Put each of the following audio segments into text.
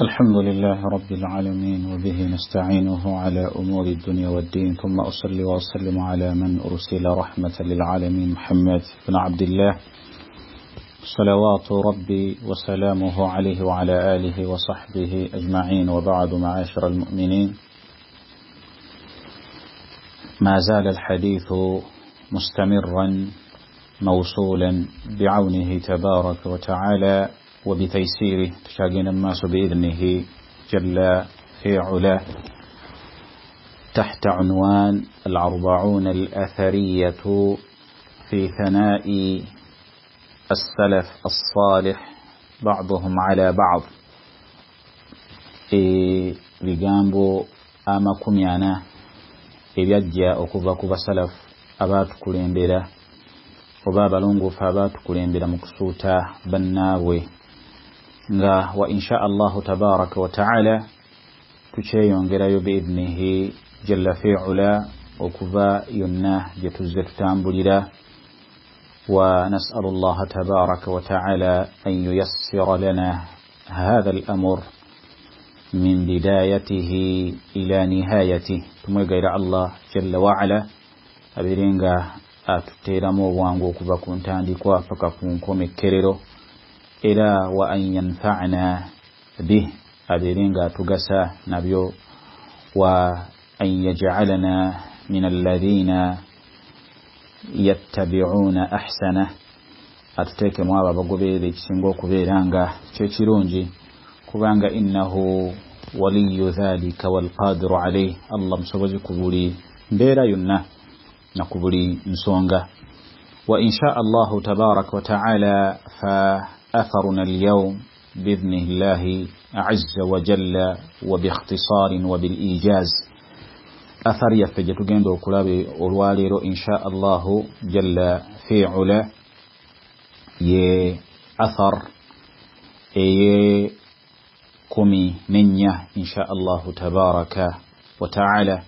الحمد لله رب العالمين وبه نستعينه على أمور الدنيا والدين، ثم أصلي وأسلم على من أرسل رحمة للعالمين محمد بن عبد الله، صلوات ربي وسلامه عليه وعلى آله وصحبه أجمعين، وبعد. معاشر المؤمنين، ما زال الحديث مستمرا موصولا بعونه تبارك وتعالى وبتيسيره تشاقين الناس بإذنه جل في علاه تحت عنوان الأربعون الأثرية في ثناء السلف الصالح بعضهم على بعض. Ebigambo 40 ebyajja okuva ku basalafu abaatukulembera oba abalongoofu abaatukulembera mu kusuuta bannaabwe, nga wa insha Allahu tabaraka wa taala tukyeyongerayo biidnihi jalla fi ula okuva yonna gye tuzze tutambulira. Wa nasalu llaha tabaraka wa taala an yuyassira lana hatha al-amr min bidayatihi ila nihayatihi. Tumwegayira Allah jalla waala abeere nga atuteeramu obwangu okuva ku ntandikwa paka ku nkomekkerero, era wa an yanfa'ana bih, abeere nga atugasa nabyo, wa an yaj'alana min alladhina yattabi'una ahsana, atuteekemu abo abagoberera ekisinga okubeera nga kyekirungi, kubanga innahu waliyu dhalika walqadiru alayh, Allah musobozi ku buli mbeera yonna na ku buli nsonga. Wa insha Allahu tabaraka wa taala fa atharuna alyawm biidhnihi llahi azza wa jalla wa biikhtisarin wa bilijaz, athari yaffe gye tugenda okulaba olwaleero insha Allahu jalla fi ula ye athar eye 14 insha Allahu tabaraka wa taala,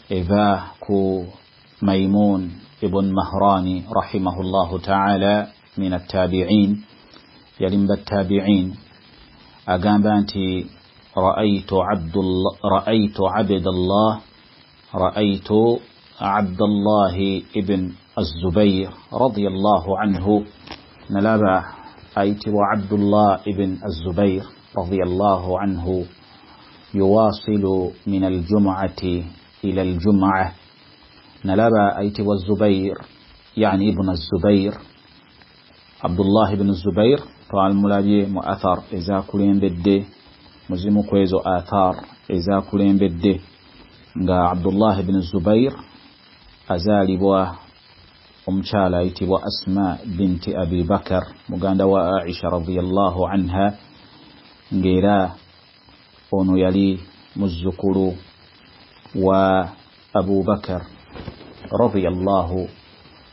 eva ku Maimun ibn Mahrani rahimahullahu ta'ala min at-tabi'in, yalimba at-tabi'in, agamba nti ra'aytu Abdullah ibn Az-Zubayr radiyallahu anhu, nalaba ayitibwa Abdullah ibn Az-Zubayr radiyallahu anhu yuwasilu min al-jum'ati ila al-jum'ah, nalaba ayitibwa Zubair, yani ibn Az-Zubair, Abdullah ibn Zubair twamulabye mu athar ezakulembedde, muzimu kwezo athar ezakulembedde, nga Abdullah ibn Zubair azaalibwa omukyala ayitibwa Asma binti Abi Bakar, muganda wa Aisha radiyallahu anha, ng'era ono yali muzzukulu wa Abu Bakar radiyallahu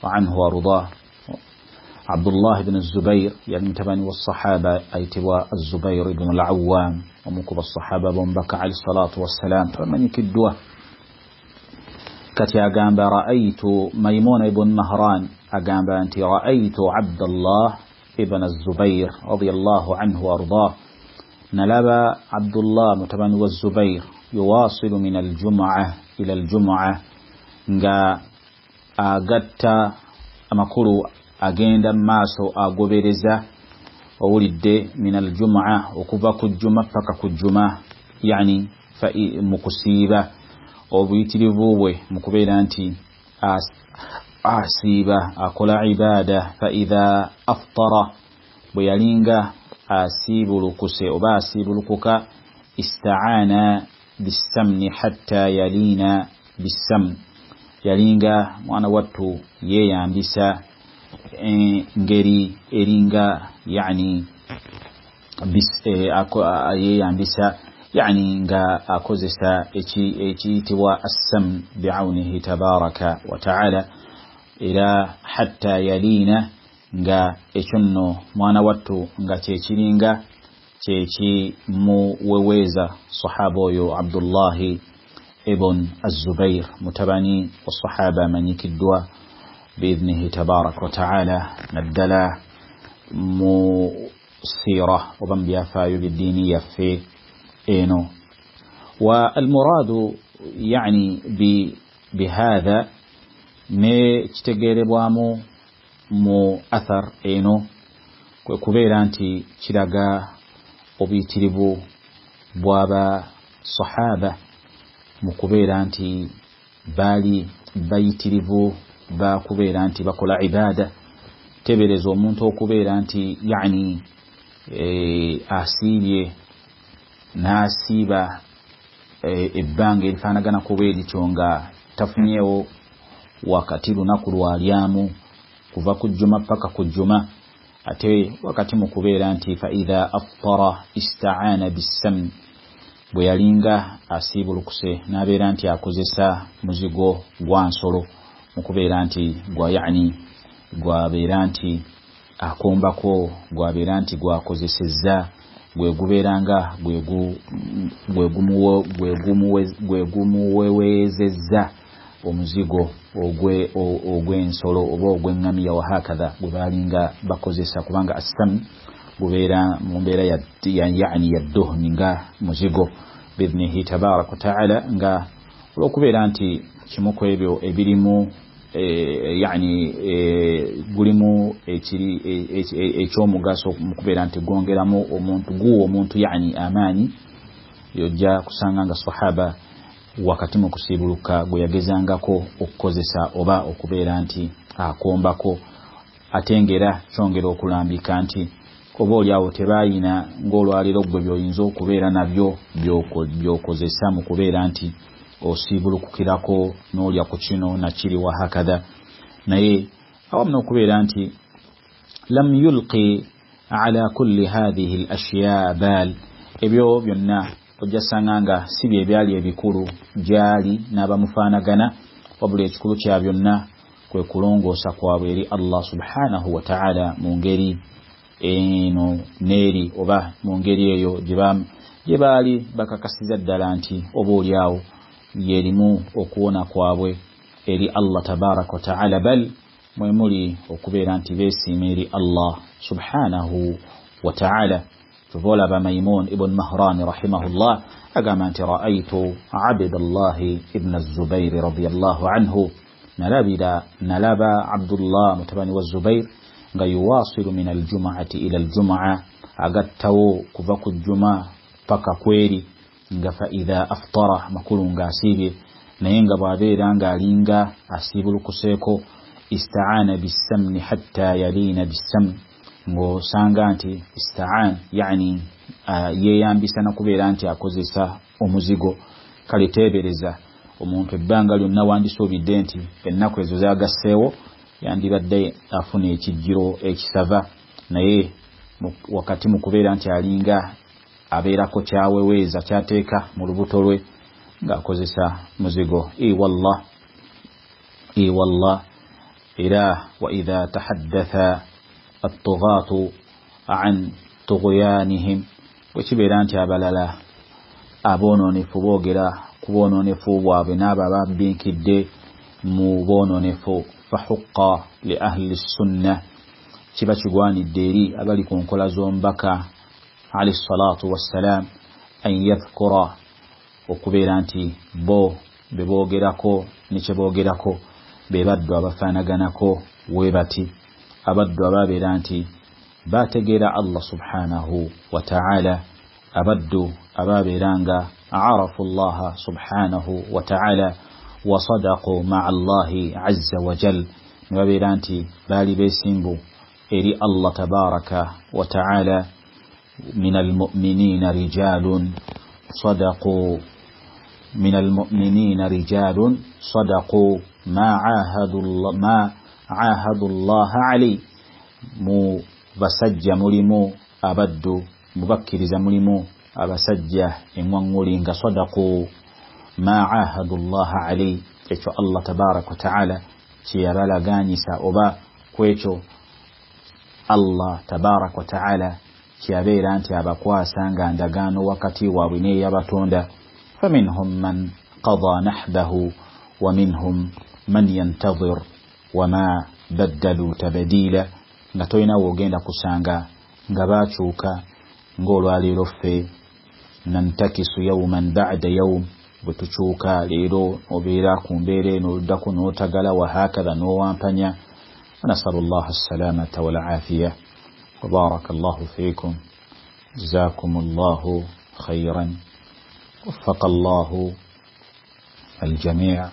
anhu wardah. Abdullah ibn Zubair yali mutabani wa sahaba ayitibwa Az-Zubair ibn al-Awwam, omu ku basahaba b'omubaka alayhi salatu wassalam, tamanyikiddwa. Kati agamba ra'aytu Maimuna ibn Mahran, agamba nti ra'aytu Abdullah ibn Az-Zubair radiyallahu anhu wardah, nalaba Abdullah mutabani wa Zubair yuwasilu min al-jum'ah ila al-jum'ah, nga agatta amakulu agenda maaso agobereza owulidde min al-jum'ah, okuva ku juma paka ku juma, yani mu kusiiba obuyitirivu bwe mu kubeera nti asiiba akola ibada. Fa idha aftara, bwe yalinga asiibulukuse oba asiibulukuka, ista'ana bisamni hatta yalina bisamni, yalinga mwana wattu yeeyambisa engeri eringa yani yeeyambisa yani nga akozesa ekiyitibwa assam biaunihi tabaraka wa taala, era hatta yalina, nga ekyo nno mwana wattu nga kyekiringa kyekimuweweeza sahaba oyo Abdullahi ibn Az-Zubair, mutabani wa sahaba amanyikiddwa biidhnihi tabaraka wa taala, naddala mu siira oba mu byafaayo by'eddiini yaffe eno. Wa almuradu yani bihadha, ne kitegeerebwamu mu athar eno kwe kubeera nti kiraga obuyitirivu bw'aba sahaba mu kubeera nti baali bayitirivu bakubeera nti bakola ibada. Tebereza omuntu okubeera nti yani asiibye n'asiiba ebbanga erifaanagana kuba erityo nga tafunyeewo wakati lunaku lwalyamu kuva ku jjuma paka ku jjuma, ate wakati mu kubeera nti fa idha aftara ista'ana bissamn, bwe yalinga asiibulukuse n'abeera nti akozesa muzigo gwa nsolo mu kubeera nti gwa yani gwabeera nti akombako, gwabeera nti gwakozesezza, gwe gubeera nga gwe gumuweweezezza omuzigo ogw'ensolo oba ogw'eŋŋamiya wahakadha gwe baalinga bakozesa, kubanga assamu gubeera mu mbeera yani ya duhni nga muzigo biidhnihi tabaraka wataala, nga olw'okubeera nti kimu ku ebyo ebirimu yani gulimu ekyomugaso mu kubeera nti gwongeramu omuntu, guwa omuntu yani amaanyi. Yojja kusanga nga sahaba wakati mu kusiibuluka gwe yagezangako okukozesa oba okubeera nti akombako, ate ng'era kyongera okulambika nti oba oliawo tebayina ng'olwaliro ggwe by'oyinza okubeera nabyo by'okozesa mu kubeera nti osiibulukukirako n'olya ku kino nakiri wahakadha. Naye awamu n'okubeera nti lam yulqi ala kulli hadhihi al ashya bal, ebyo byonna ojja sanga nga si bye byali ebikulu gyali n'abamufaanagana, wabula ekikulu kya byonna kwe kulongoosa kwabwe eri Allah subhanahu wa ta'ala mu ngeri eno n'eri oba mu ngeri eyo gye baali bakakasiza ddala nti oba oliawo yerimu okuwona kwabwe eri Allah tabaraka wa ta'ala, bal mwe muli okubeera nti beesiima eri Allah subhanahu wa ta'ala. Tuvolaba Maimun ibn Mahran rahimahullah agamba nti ra'aytu Abdallahi ibn Zubair radiyallahu anhu, nalaba Abdullah mutabani wa Zubair nga yuwasilu min aljum'ati ila aljum'a, agattawo kuva ku jjuma paka kweri, nga fa idha aftara, makulu nga asiibye, naye nga bw'abeera ng'alinga asiibulukuseeko ista'ana bissamni hatta yalina bissamni, ng'osanga nti ista'an yani yeeyambisa nakubeera nti akozesa omuzigo. Kale teebereza omuntu ebbanga lyonna wandisuubidde nti ennaku ezo zaagasseewo yandibadde afuna ekijjiro ekisava, naye wakati mu kubeera nti alinga abeerako kyaweweeza kyateeka mu lubuto lwe ng'akozesa muzigo. Wallah wallah. Era wa idha tahaddatha at-tughatu an tughyanihim, bwe kibeera nti abalala aboononefu boogera ku boononefu bwabwe n'abo ababbinkidde mu boononefu, fahuqqa li ahli sunna, kiba kigwanidde eri abali ku nkola z'omubaka alayhi salatu wassalam an yadhkura, okubeera nti bo be boogerako ne kye boogerako be baddu abafaanaganako we bati, abaddu ababeera nti bategeera Allah subhanahu wa ta'ala, abaddu ababeera nga arafu Allah subhanahu wa ta'ala wa sadaqu ma'a Allahi azza wa jal, ne babeera nti baali beesimbu eri Allah tabaraka wa ta'ala. من المؤمنين رجال صدقوا، من المؤمنين رجال صدقوا ما عاهدوا الله عليه، mu basajja mulimu abaddu, mu bakkiriza mulimu abasajja eŋŋwaŋŋuli nga sadaqu ma ahadu llaha alayhi, ekyo Allah tabaraka wa taala kye yabalaganyisa oba ku ekyo Allah tabaraka wa taala kyeyabeera nti abakwasa nga ndagaano wakati waabwe n'eyabatonda. Faminhum man qada nahbahu wa minhum man yantadhir wama baddalu tabdila, nga tolina w'ogenda kusanga Nga bakyuka ng'olwaleero ffe nantakisu yauman bada yaum, bwe tukyuka leero obeera ku mbeera eno, oluddako n'otagala, wahakatha n'owampanya. Wanasalu llaha assalamata walafiya. Wabaraka llahu fikum, jazakum llahu khairan, waffaka llahu aljamia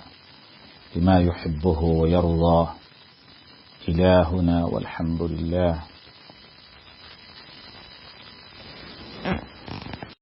lima yuhibuhu wayardah. إلى هنا والحمد لله.